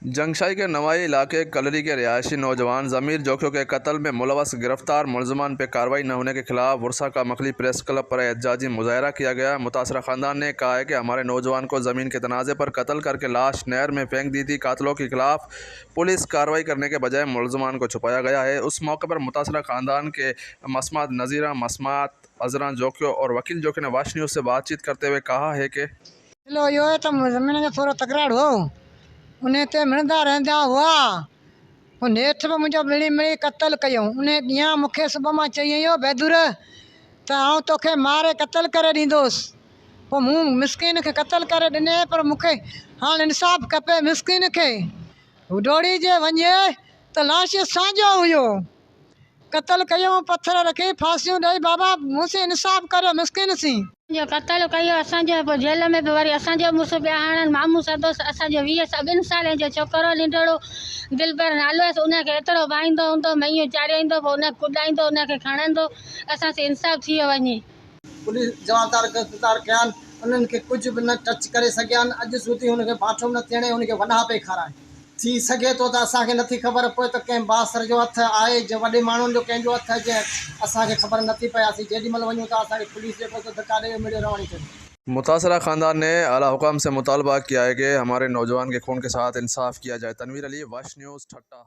जंगशाही के नवाई इलाके कलरी के रिहायशी नौजवान ज़मीर जोखियो के कत्ल में मुलव्वस गिरफ्तार मुलजमान पर कार्रवाई न होने के खिलाफ वर्सा का मखली प्रेस क्लब पर एहतजाजी मुजाहरा किया गया। मुतासरा ख़ानदान ने कहा है कि हमारे नौजवान को ज़मीन के तनाज़े पर कत्ल करके लाश नहर में फेंक दी थी। कातलों के खिलाफ पुलिस कार्रवाई करने के बजाय मुलजमान को छुपाया गया है। उस मौके पर मुतासरा ख़ानदान के मसमात नज़ीरा, मसमात अजरा जोखियो और वकील जोखियो ने वाश न्यूज़ से बातचीत करते हुए कहा है कि मसइलो इहो آهي ته زمين جو ٿورو تڪرار هو، انهي تي مڙندا رهندا هئا. پوء نيٺ به منهنجو مڙي مڙي قتل ڪيائون. انهي ڏينهن مون کي صبح مان چئي ويو، بيدور! ته آئون توکي ماري قتل ڪري ڏيندوس. پوء مون مسڪين کي قتل ڪري ڏني، پر مون کي هاڻ انصاف کپي. مسڪين کي ڊوڙي جي وڃي ته لاش سانجهو هيو. قتل ڪيائون پٿر رکي ڦاسيون ڏئي بابا مون سين انصاف ڪريو مسڪين سين. جو قتل ڪيو اسان جو پوء جيل ۾ به وري اسان جو مڙس پيا هڻن مامو سندس اسان جو 20 سال ٻن سالن جو ڇوڪرو ننڍڙو دلبر نالو هيس ان کي ايترو ڀائيندو هوندو ميون چاڙهيندو پوء ان کي ڪڏائيندو ان کي کڻندو اسان سين انصاف ٿيو وڃي. پوليس جوابدار گرفتار ڪيا آهن انهن کي ڪجهه به نه ٽچ ڪري سگهيا آهن اڄ سوڌي هن کي بانٺو به نه ٿي هڻي هن کي وڏا پئي کارائين. ٿي سگهي ٿو ته اسان کي نٿي خبر پوي ته ڪنهن بااثر جو هٿ آهي جي وڏي ماڻهن جو ڪنهن جو هٿ هجي اسان کي خبر نٿي پئي اسين جيڏي مهل وڃون ٿا اسان کي پوليس جيڪو سو ڌڪا ڏئي مڙيو رواني ڪري. متاثره خاندان ني اعليٰ حڪام سي مطالبه ڪيا هي ڪي هماري نوجوان ڪي خون ڪي ساٿ انصاف ڪيا جائي تنوير علي، واش نيوز، ٺٽه.